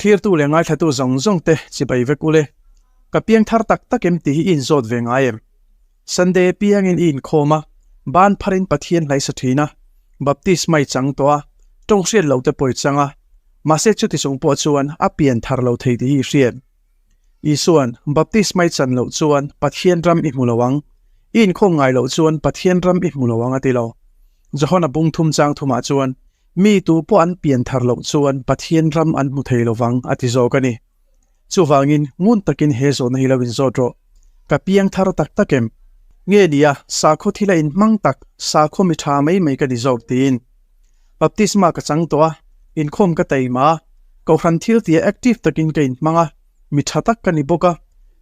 Thlirtu leh ngaithlatu zawng zawng te chibai vek ule. Ka piang thar tak tak em tih hi i inzawt ve ngai em? Sunday piangin i inkhawm a, ban pharin Pathian hlaisa thin a, baptisma i chang tawh a, tawng hriat loh te pawh i chang a, mahse chuti chung pawh chuan a pian thar lo thei tih hi i hriat. Isuan, Baptisma i chan loh chuan Pathian ram i hmu lo ang, i inkhawm ngai loh chuan Pathian ram i hmu lo ang a ti lo. Johana bung thum chang thumah chuan, Mi tu pawh an pian thar loh chuan Pathian ram an hmu thei lo vang a ti zawk a ni. Chuvangin, ngun takin he zawhna hi lo inzawt rawh. Ka piang thar tak tak em? Nge nia, sakhaw thil a inhmang tak, sakhaw mi tha mai mai ka ni zawk tiin. Baptisma ka chang tawh a, inkhawm ka taima a, kohhran thil tia active takin ka inhmang a, mi tha tak ka ni bawk a,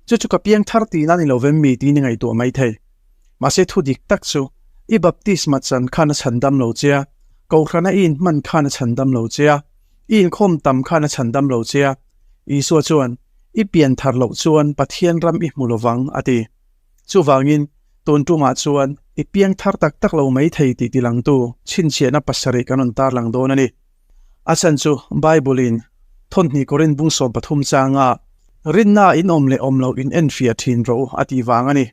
chu chu ka piang thar tihna ni lo vem mi tiin i ngaihtuah mai thei. Mahse thu dik tak chu, i baptisma chan khan a chhandam lo che a, kohhrana i inhman khan a chhandam lo che a, i inkhawm tam khan a chhandam lo che a. Isua chuan, I pian thar loh chuan Pathian ram i hmu lovang, a ti. Chuvangin, tun tumah chuan i piang thar tak tak lo mai thei tih tilangtu chhinchhiahna pasarih kan rawn tarlang dawn a ni. A chhan chu Bible-in Thawnhnih Korin bung 13 changa Rinna in awm leh awm loh in enfiah thin rawh u a tih vang a ni.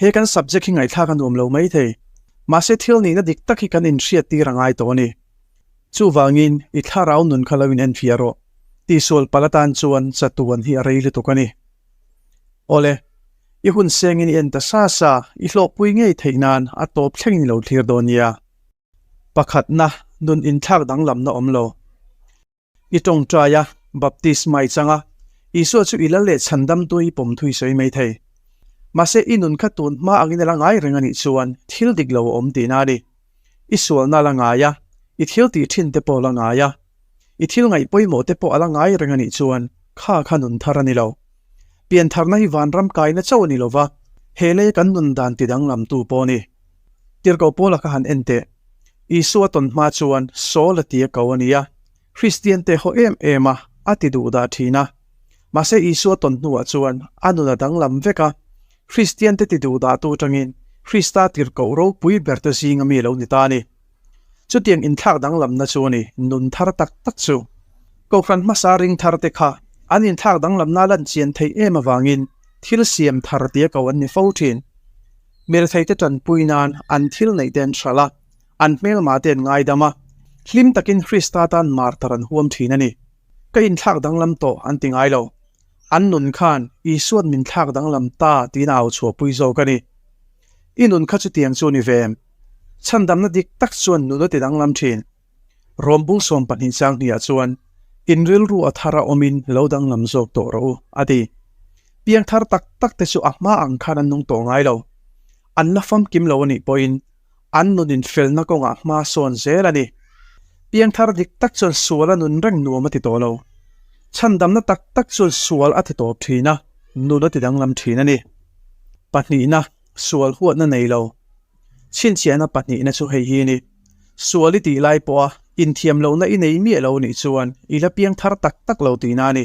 He kan subject hi ngaihthlak a nuam lo mai thei. Mahse thil nihna dik tak hi kan inhriat tir a ngai tawh a ni. Chuvangin i thlarau nun kha lo in enfiah rawh. Tihsual palh atan chuan chatuan hi a rei lutuk a ni. Awle, i hun sengin i en ta sa sa, i hlawhpui ngei theih nan a tawp thlengin i lo thlir dawn nia. Pakhatna, nun inthlak danglamna awm lo. I tawngtai a, baptisma i chang a, Isua chu i lal leh chhandamtu i pawm thui sawi mai thei. Mahse, i nun kha tun hma angin a la ngai reng a nih chuan thil dik lo a awm tihna a ni. I sualna a la ngai a, i thil tih thin te pawh a la ngai a, i thil ngaih pawimawh te pawh a la ngai reng a nih chuan kha kha nun thar a ni lo. Piantharna hi vanram kaina chauh a ni lo va, he lei kan nun dan ti danglamtu pawh a ni. Tirhkoh Paula kha han en teh. Isua tawn hma chuan Saul a ti a ko a ni a, Kristian te haw em em a, a ti duh dah thin a. Mahse Isua tawn hnuah chuan a nun a danglam vek a, Kristian te ti duh dahtu atangin Krista tirhkoh ropui ber te zinga mi lo ni ta a ni. Chutiang inthlak danglamna chu a ni, nun thar tak tak chu. Kohhran hmasa ring thar te kha an inthlak danglamna lan chian theih em avangin thil siam thar tia ko an ni fo thin. Mirethei te tanpui nan an thil neih te an hralh a, an hmelmah te an ngaidam a, hlim takin Krista tan martar an huam thin a ni. Ka inthlak danglam tawh an ti ngai lo. An nun khan Isua'n min thlak danglam ta tiin a au chhuahpui zawk a ni. I nun kha chutiang chu a ni ve em? Chhandamna dik tak chuan nun a ti danglam thin. Rawm bung 12 chang hniah chuan, In rilru a thar a awmin lo danglam zawk tawh rawh u, a ti. Piang thar tak tak te chu a hma ang khan an nung tawh ngai lo. An la famkim lo a nih pawhin an nun infelna kawngah hma sawn zel a ni. Piangthar dik tak chuan sual a nun reng nuam a ti tawh lo. Chhandamna tak tak chuan sual a ti tawp thin a, nun a ti danglam thin a ni. Pahnihna, sual huatna nei lo. Chhinchhiahna pahnihna chu hei hi a ni. Sual i tih lai pawha inthiam lohna i nei miah lo nih chuan i la piangthar tak tak lo tihna a ni.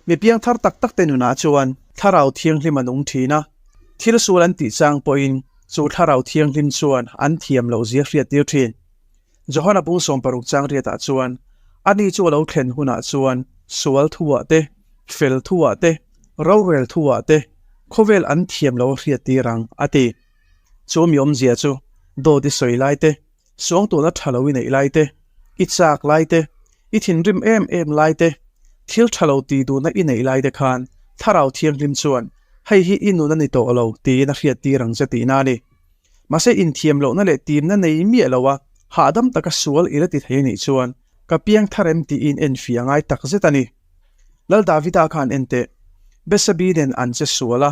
Mi piangthar tak tak te nunah chuan Thlarau Thianghlim a nung thin a, thil sual an tih chang pawhin chu Thlarau Thianghlim chuan an thiam loh zia hriat tir thin. Johana bung 60 chang riatah chuan, Ani chu a lo thlen hunah chuan sual thuah te, fel thuah te, rorel thuah te, khawvel an thiam lo a hriat tir ang, a ti. Chu mi awmzia chu dawt i sawi lai te, Suangtuahna tha lo i neih lai te, i chak lai te, i thinrim em em lai te, thil tha lo tih duhna i neih lai te khan Thlarau Thianghlim chuan hei hi i nun a ni tawh lo tiin a hriattir ang che tihna a ni. Mahse inthiam lohna leh timna nei miah lo a, hahdam taka sual i la ti thei a nih chuan ka piang thar em tiin enfiah a ngai tak zet a ni. Lal Davida khan en teh, Betsabi nen an che sual a,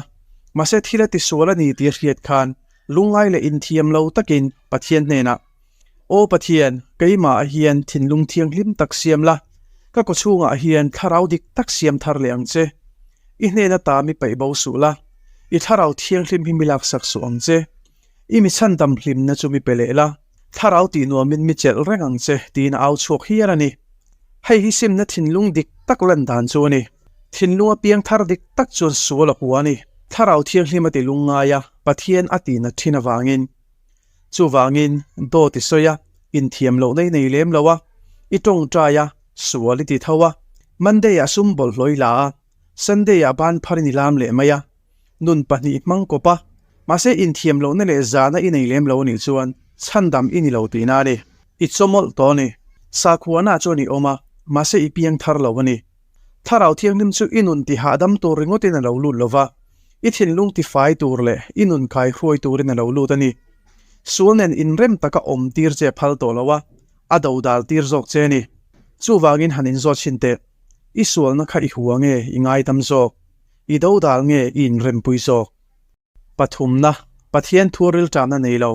mahse thil a ti sual a ni tih a hriat khan Lungngai leh inthiam lo takin Pathian hnenah, Aw Pathian, keimahah hian thinlung thianghlim tak siam la, ka kawchhungah hian thlarau dik tak siam thar leh ang che. I hnen ata mi paih bo suh la, i thlarau thianghlim hi mi laksak suh ang che. I mi chhandam hlimna chu mi pe leh la, thlarau tih nuamin mi chelh reng ang che, tiin a au chhuak hial a ni. Hei hi simna thinlung dik tak lan dan chu a ni. Thinlung a piang thar dik tak chuan sual a hua a ni. Thlarau thianghlim a ti lungngai a, Pathian a tihna thin avangin. Chuvangin, dawt i sawi a, inthiam loh nei nei lem lo a, i tawngtai a, sual i ti tho a, Monday ah sum bawlhhlawh i la a, Sunday ah ban pharin i lam leh mai a, nun pahnih hmang kawp a, mahse inthiam lohna leh zahna i nei lem lo anih chuan chhandam i ni lo tihna a ni. I chawmawlh tawh a ni. Sakhuana chuan i awm a, mahse i piang thar lo a ni. Thlarau Thianghlim chu i nun ti hahdam tur ringawtin a lo lut lo va, i thinlung ti fai tur leh i nun kai hruai turin a lo lut a ni. Sual nen inrem taka awm tir che phal tawh lo a, a do dal tir zawk che a ni. Chuvangin han inzawt chhin teh, i sualna kha i hua nge i ngaidam zawk? I do dal nge i inrempui zawk? Pathumna, Pathian thu rilṭahna nei lo.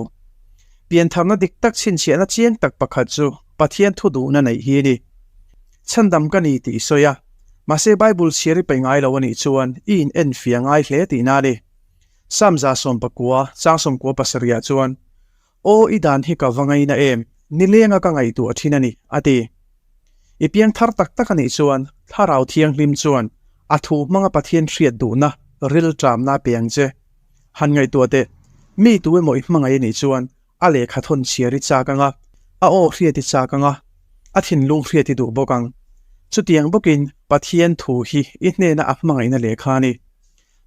Piantharna dik tak chhinchhiahna chiang tak pakhat chu Pathian thu duhna neih hi a ni. Chhandam ka ni tih i sawi a, mahse Bible chhiar i peih ngai lo a nih chuan i in enfiah ngai hle tihna a ni. Psalm 19 chang 90 pasarihah chuan, Aw i dan hi ka va ngaina em, nilenga ka ngaihtuah thin a ni, a ti. I piang thar tak tak a nih chuan Thlarau Thianghlim chuan a thu hmanga Pathian hriat duhna rilṭamna a pe ang che. Han ngaihtuah teh, mi tu emaw i hmangaih a nih chuan a lehkha thawn chhiar i chak ang a, a aw hriat i chak ang a, a thinlung hriat i duh bawk ang. Chutiang bawkin Pathian thu hi i hnena a hmangaihna lehkha a ni.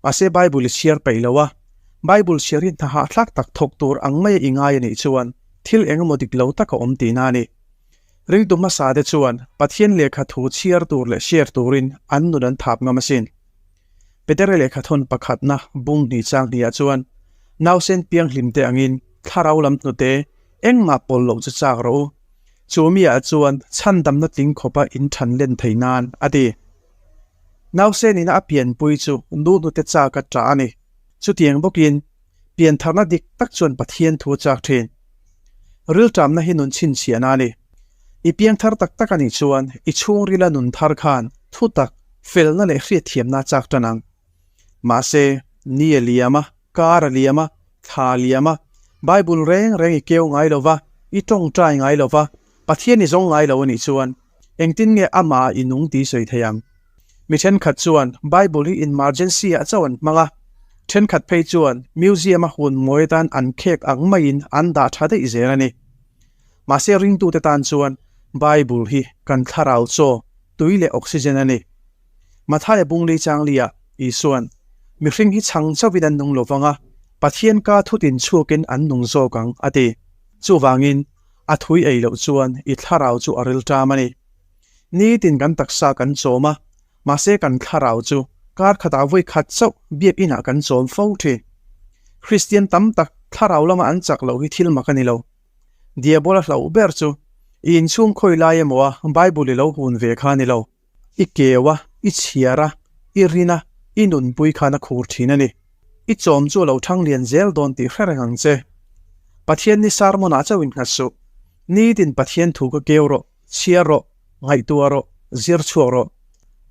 Mahse Bible i chhiar peih lo a, Bible chhiar hi hna hahthlak tak thawk tur ang maia i ngai a nih chuan thil eng emaw dik lo tak a awm tihna a ni. Ringtu hmasa te chuan Pathian lehkha thu chhiar tur leh share turin an nun an thap ngam asin. Petere lehkha thawn pakhatna bung hnih chang hnih ah chuan nausen pianghlim te angin thlarau lam hnute engmah pawl loh chu chak rawh u. Chu mi ah chuan chhandamna tling khawpa in than len thei nan a ti. Nausen ina a pianpui chu nu hnute chak a ṭah a ni. Chutiang bawkin, piantharna dik tak chuan Pathian thu a chak ṭhin. Rilṭamna hi nun chhinchhiahna a ni. I piangthar tak tak a nih chuan i chhungrila nun thar khan thutak, felna leh hriatthiamna a chak ṭan ang. Mahse, ni a liam a, kar a liam a, thla a liam a, Bible reng reng i keu ngai lo va, i ṭawngṭai ngai lo va, Pathian i zawng ngai lo a nih chuan engtin nge amah i nung tih sawi thei ang? Mi thenkhat chuan Bible hi emergency ah chauh an hmang a, thenkhat phei chuan museum a hun mawi atan an khek ang maiin an dah tha daih zel a ni. Mahse ringtute tan chuan Bible hi kan thlarau chaw, tui leh oxygen a ni. Mathaia bungli changli-ah Isua'n, Mihring hi chhang chauhin an nung lovang a, Pathian ka thutin chhuakin an nung zawk ang, a ti. Chuvangin, A thui ei loh chuan i thlarau chu a rilṭam a ni. Nitin kan taksa kan chawm a, mahse kan thlarau chu kar khatah vawi khat chauh biakinah kan chawm fo ṭhin. Kristian tam tak thlarau lama an chak loh hi thil mak a ni lo. Diabola hlauh ber chu i inchhung khawi lai emaw a Bible i lo hun ve kha a ni lo. I keu a, i chhiar a, i rin a, i nunpui khan a khur thin a ni. I chawm chu a lo thang lian zel dawn tih hre reng ang che. Pathian ni sermon ah chauh innghat suh. Nitin Pathian thu ka keu rawh, chhiar rawh, ngaihtuah rawh, zir chhuak rawh.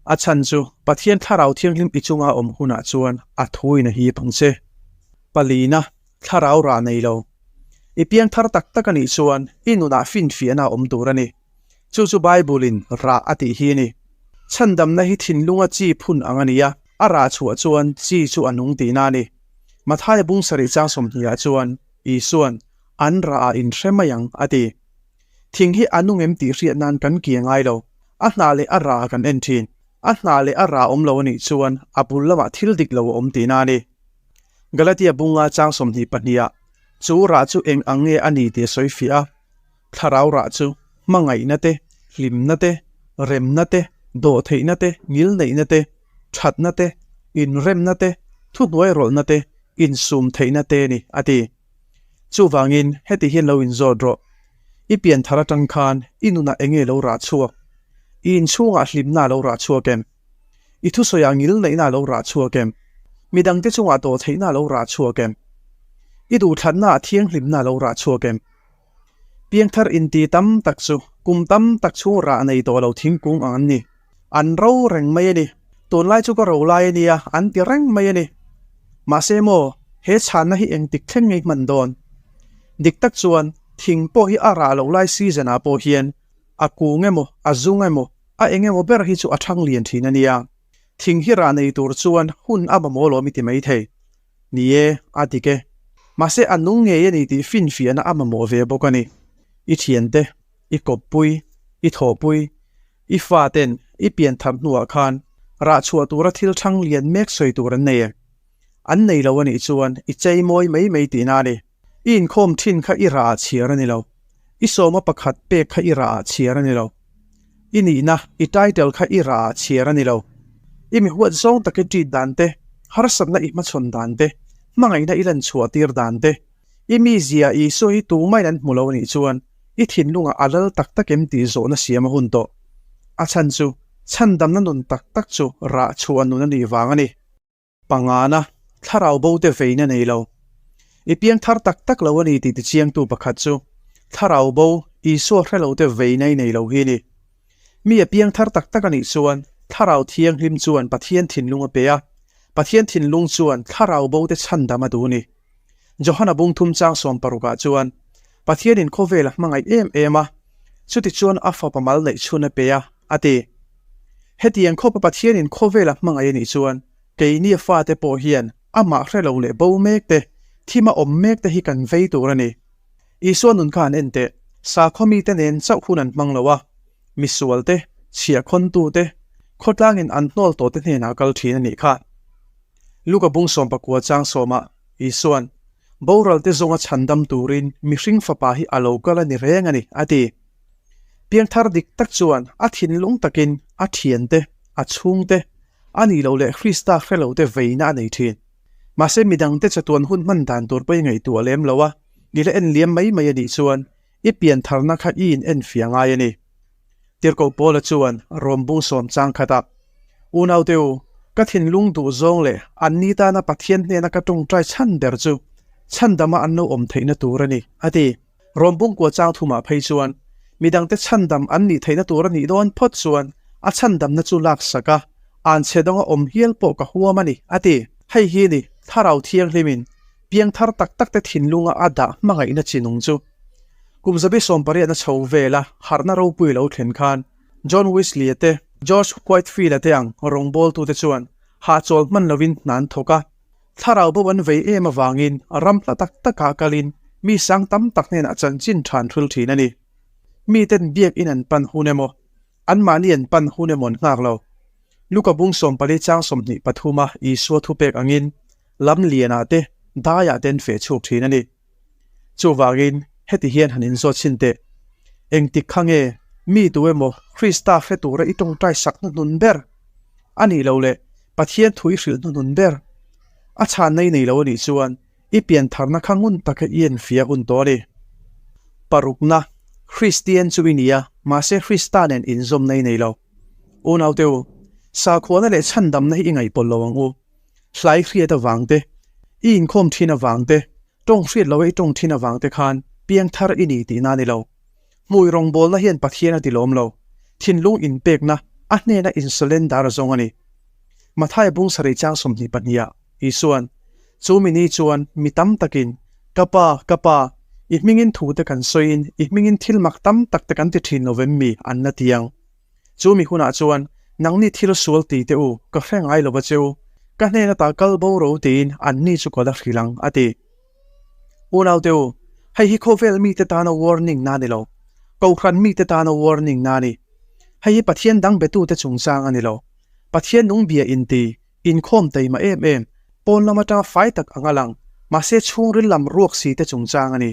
A chhan chu Pathian Thlarau Thianghlim i chunga awm hunah chuan a thuin a hip ang che. Palina, Thlarau rah nei lo. I piangthar tak tak a nih chuan i nunah finfiahna a awm tur a ni. Chu chu Bible-in rah a tih hi a ni. Chhandamna hi thinlunga chi phun ang a ni a, a rah chhuah chuan chi chu a nung tihna a ni. Mathaia bung sarih chang sawmhnih ah chuan Isua'n, An rah ah in hre mai ang, a ti. Thing hi a nung em tih hriat nan kan ki a ngai lo. A hnah leh a rah ah kan en thin. A hnah leh a rah awm lo a nih chuan a bul lamah thil dik lo a awm tihna a ni. Galatia bunga chang 22 ah chu rah chu eng ang nge a ni tih a sawi fiah a. Thlarau rah chu hmangaihna te, hlimna te, remna te, dawhtheihna te, ngilneihna te, thatna te, inremna te, thuhnuai rawlhna te, insum theihna te a ni, a ti. Chuvangin heti hian lo inzawt rawh, I pian thar atang khan i nunah enge lo rah chhuak? I inchhungah hlimna a lo rah chhuak em? I thusawiah ngilneihna a lo rah chhuak em? Midangte chungah dawhtheihna a lo rah chhuak em? I duhthlannaah thianghlimna a lo rah chhuak em? Piangthar inti tam tak chu kum tam tak chhung rah nei tawh lo thingkung ang an ni. An ro reng mai a ni. Tunlai chu ka ro lai a nia, an ti reng mai a ni. Mahse maw, he chhanna hi engtik thleng ngei hman dawn? Dik tak chuan, thing pawh hi a rah loh lai season ah pawh hian a kung emaw, a zung emaw, a eng emaw ber hi chu a thang lian thin a nia. Thing hi rah nei tur chuan hun a mamawh lo mi ti mai thei. Ni e, a dik e. Mahse a nung ngei a ni tih finfiahna a mamawh ve bawk a ni. I thiante, i kawppui, i thawhpui. I faten i pian thar hnuah khan rah chhuah tura thil thang lian mek sawi tur an nei em? An nei lo a nih chuan i chei mawi mai mai tihna a ni. I inkhawm thin kha i rah ah chhiar a ni lo. I sawma pakhat pek kha i rah ah chhiar a ni lo. I nihna, i title kha i rah ah chhiar a ni lo. I mi huat zawng tak i treat dan te, harsatna i hmachhawn dan te, hmangaihna i lan chhuah tir dan te, i mizia Isua hi tumahin an hmu lo a nih chuan i thinlungah a lal tak tak em tih zawhna siam a hun tawh. A chhan chu chhandamna nun tak tak chu rah chhuah nun a nih vang a ni. Pangana, thlarau bo te veina nei lo. I piang thar tak tak lo a ni tih tichiangtu pakhat chu thlarau bo Isua hre lo te veina i nei lo hi a ni. Mi a piang thar tak tak a nih chuan thlarau thianghlim chuan Pathian thinlung a pe a, Pathian thinlung chuan thlarau bo te chhandam a duh a ni. Johana bungthum chang 16 ah chuan Pathianin khawvel a hmangaih em em a, chutichuan a fapa mal neih chhun a pe a, a ti. Hetiang khawpa Pathianin khawvel a hmangaih a nih chuan keini a fate pawh hian amah hre lo leh bo mek te, thim a awm mek te hi kan vei tur a ni. Isua nun kha an en teh, sakhaw mite nen chauh hun an hmang lo a, misual te, chhiahkhawntu te, khawtlangin an hnawl tawh te hnenah kal thin a nih kha. Luka bung 19 chang sawmah Isua'n, Boral te zawnga chhandam turin mihring fapa hi a lo kal a ni reng a ni, a ti. Piangthar dik tak chuan a thinlung takin a thiante, a chhungte, a nih loh leh Krista hre lote veina a nei thin. Mahse midangte chatuan hun hman dan tur pawh i ngaihtuah lem lo a, i la en liam mai mai a nih chuan i piantharna kha i in enfiah ngai a ni. Tirhkoh Paula chuan Rom bung sawm chang khatah, Unaute u, ka thinlung duh zawng leh anni tana Pathian hnena ka tawngtai chhan ber chu chhandama an lo awm theihna tur a ni, a ti. Rom bung kua chang thumah phei chuan, midangte chhandam an nih theihna tur a nih dawn phawt chuan a chhandamna chu laksak a, anchhe dawnga awm hial pawh ka huam a ni, a ti. Hei hi ni, Thlarau Thianghlimin piangthar tak takte thinlunga a dah hmangaihna chi nung chu. Kum zabi 18 na chho vela harhna ropui lo thlen khan John Wesley-a te, George Whitefield-a te ang rawngbawltute chuan hahchawl hman lovin hna an thawk a. Thlarau bo an vei em avangin ram hla tak takah kalin mi sang tam tak hnenah chanchin tha an hril thin a ni. Miten biakin an pan hun emaw, anmahni an pan hun emaw an nghak lo. Luka bung 14 chang 23 a Isua thupek angin lam lianah te, daiah te an feh chhuak thin a ni. Chuvangin, heti hian han inzawt chhin teh. Engtik kha nge mi tu emaw Krista hre tura i tawngtai sak hnuhnun ber? A nih loh leh Pathian thu i hrilh hnuhnun ber? A chhanna i nei lo a nih chuan i piantharna kha ngun taka i enfiah hun tawh a ni. Parukna, Kristian chu i ni a, mahse Krista nen inzawmna i nei lo. Unaute u, sakhuana leh chhandamna hi i ngaihpawlh lo ang u. Hlai hriat avang te, i inkhawm thin avang te, tawng hriat loh a i tawng thin avang te khan piangthar i ni tihna a ni lo. Hmui rawngbawlna hian Pathian a ti lawm lo. Thinlung inpekna, a hnena insurrender zawng a ni. Mathaia bung sarih chang 22 ah Isua'n, Chu mi ni chuan mi tam takin, Ka Pa, ka Pa, i hmingin thu te kan sawiin i hmingin thil mak tam tak te kan ti thin lo vem mi? an la ti ang. Chu mi hunah chuan, Nangni thil sual ti teh u, ka hre ngai lo va che u, ka hnen ata kal bo ro tiin anni chu ka la hrilh ang, a ti. Unaute u, hei hi khawvel mite tana warning na ni lo, Kohhran mite tana warning na ni. Hei hi Pathian dang betute chungchang a ni lo. Pathian nung bia inti, inkhawm taima em em, pawn lam atanga fai tak anga lang, mahse chhungril lam ruak si te chungchang a ni.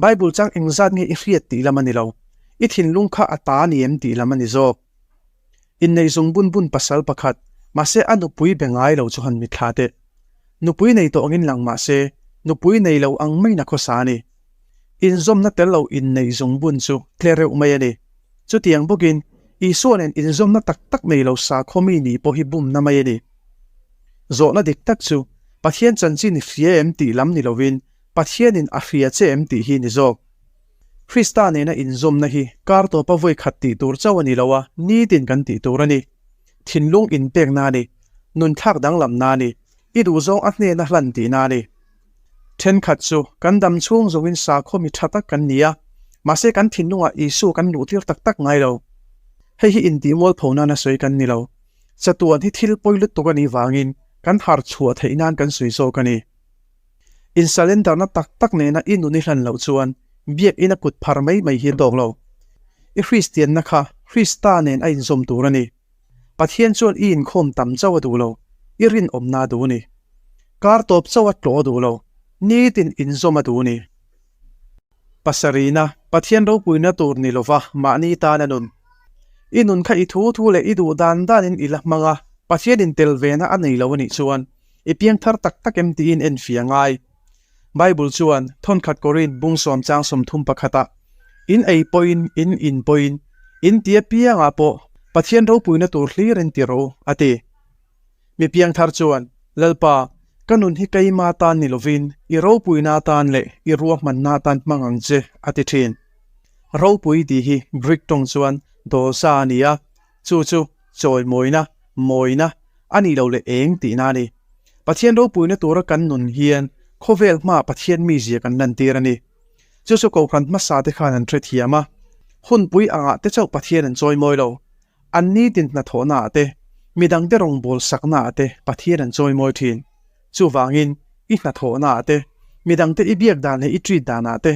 Bible chang engzat nge i hriat tih lam a ni lo. I thinlung kha a ta ni em tih lam a ni zawk. Inneih zung bun bun pasal pakhat, mahse a nupui be ngai lo chu han mitthla teh. Nupui nei tawh angin lang mahse, nupui nei lo ang maiin a khawsa a ni. Inzawmna tel lo inneih zung bun chu tle reuh mai a ni. Chutiang bawkin, Isua nen inzawmna tak tak nei lo sakhaw mi nih pawh hi bumna mai a ni. Zawhna dik tak chu, Pathian chanchin i hria em tih lam ni lovin, Pathianin a hria che em tih hi ni zawk. Krista nena inzawmna hi kar tawpa vawi khat tih tur chauh a ni lo a, nitin kan tih tur a ni. Thinlung inpekna a ni. Nunthlak danglamna a ni. I duhzawng a hnena hlan tihna a ni. Thenkhat chu kan dam chhung zawngin sakhaw mi tha tak kan ni a, mahse kan thinlungah Isua kan luhtir tak tak ngai lo. Hei hi intihmual pho nana sawi kan ni lo. Chatuan hi thil pawi lutuk a nih vangin kan har chhuah theih nan kan sawi zawk a ni. In surrender na tak tak nena i nun i hlan loh chuan biak ina kut phar mai mai hi a tawk lo. I Kristianna kha Krista nen a inzawm tur a ni. Pathian chuan i inkhawm tam chauh a duh lo, i rinawmna a duh a ni. Kar tawp chauh a tlawh a duh lo, nitin inzawm a duh a ni. Pasarihna, Pathian ropuina tur ni lova mahni tan a nun. I nun kha i thu thu leh i duh dan danin i la hmang a, Pathian intel vena a nei lo a nih chuan i piangthar tak tak em tiin enfiah ngai. Bible chuan thawnkhat Korinth bung sawm chang 31 ah, In ei pawhin, in in pawhin, in ti apiangah pawh Pathian ropuina tur hlir in ti rawh u, a ti. Mi piangthar chuan, Lalpa, ka nun hi keima tan ni lovin i ropuina atan leh i ruahmanna atan hmang ang che, a ti thin. Ropui tih hi Greek tawng chuan dosa a ni a, chu chu chawimawina, mawina, a nih loh leh eng tihna a ni. Pathian ropuina tura kan nun hian khawvel hmaah Pathian mizia kan lantir a ni. Chu chu Kohhran hmasa te khan an hrethiam a, hunpui angah te chauh Pathian an chawimawi lo. An nitin hnathawhnaah te, midangte rawngbâwl saknaah te Pathian an chawimawi ṭhîn. Chuvângin, i hnathawhnaah te, midangte i biak dan leh i treat danah te,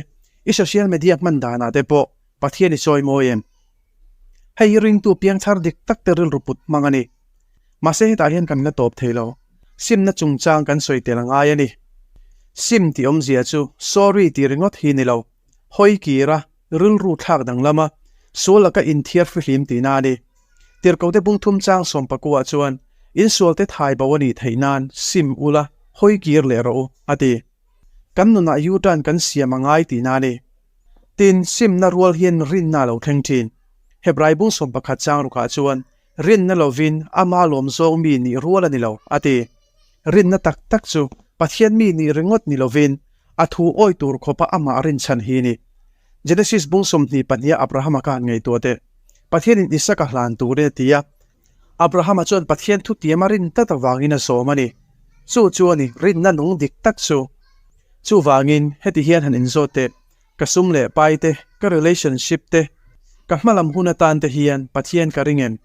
i social media hman danah te pawh Pathian i chawimawi em? Hei hi ringtu piangthar dik tak te rilru put hmang a ni. Mahse hetah hian kan la tawp thei lo. Simna chungchâng kan sawi tel a ngai a ni. Sim tih awmzia chu sorry tih ringawt hi ni lo. Hawi kir a, rilru thlak danglam a, sual laka inthiar fihlim tihna a ni. Tirhkote bung thum chang 19 chuan, Insualte thai bo a nih theih nan sim ula, hawi kir leh rawh u, a ti. Kan nunah U-turn kan siam a ngai tihna a ni. Tin, simna rual hian rinna a lo thleng thin. Hebrai bung 11 chang rukah chuan, Rinna lovin ama lawm zawng mi nih rual a ni lo, a ti. Rinna tak tak chu Pathian mi nih ringawt ni lovin a thu awi tur khawpa amah rinchhan hi ni. Genesis bung 22 a Abrahama kha han ngaihtuah teh. Pathianin Isaka hlan turin a ti a. Abrahama chuan Pathian thutiam a rin tlat avangin a zawm a ni. Chu chu a ni rinna nung dik tak chu. Chuvangin heti hian han inzawt teh, ka sum leh pai te, ka relationship te, ka hmalam hun atan te hian Pathian ka ring em?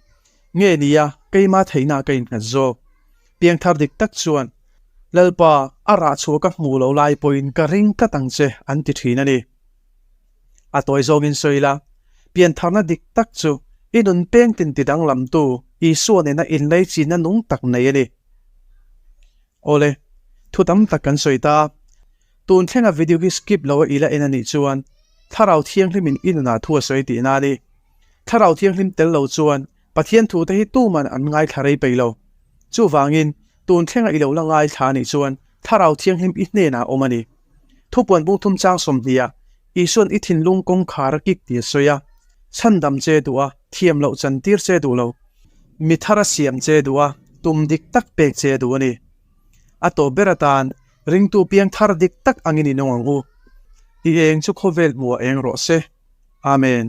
Nge nia, keima theihna ka innghat zawk. Piangthar dik tak chuan, Lalpa, a rah chhuah ka hmuh loh lai pawhin ka ring tlat ang che, an ti thin a ni. A tawi zawngin sawi la, piantharna dik tak chu i nun peng tin ti danglamtu Isua nena inleichinna nung tak nei a ni. Awle, thu tam tak kan sawi ta. Tun thlenga video hi skip lo a ila en a nih chuan Thlarau Thianghlimin i nunah thu a sawi tihna a ni. Thlarau Thianghlim tel lo chuan Pathian thute hi tuman an ngaithla rei peih lo. Chuvangin, tun thlenga i lo la ngaithla a nih chuan Thlarau Thianghlim i hnenah a awm a ni. Thupuan bung thum chang 20 ah Isuan i thinlung kawngkhar a kik tih a sawi a, chhandam che duh a, thiam loh chantir che duh lo, mi thar a siam che duh a, tum dik tak pek che duh a ni. A tawp ber atan ringtu piang thar dik tak angin i nung ang u. I eng chu khawvel hmuh ah eng rawh se. Amen.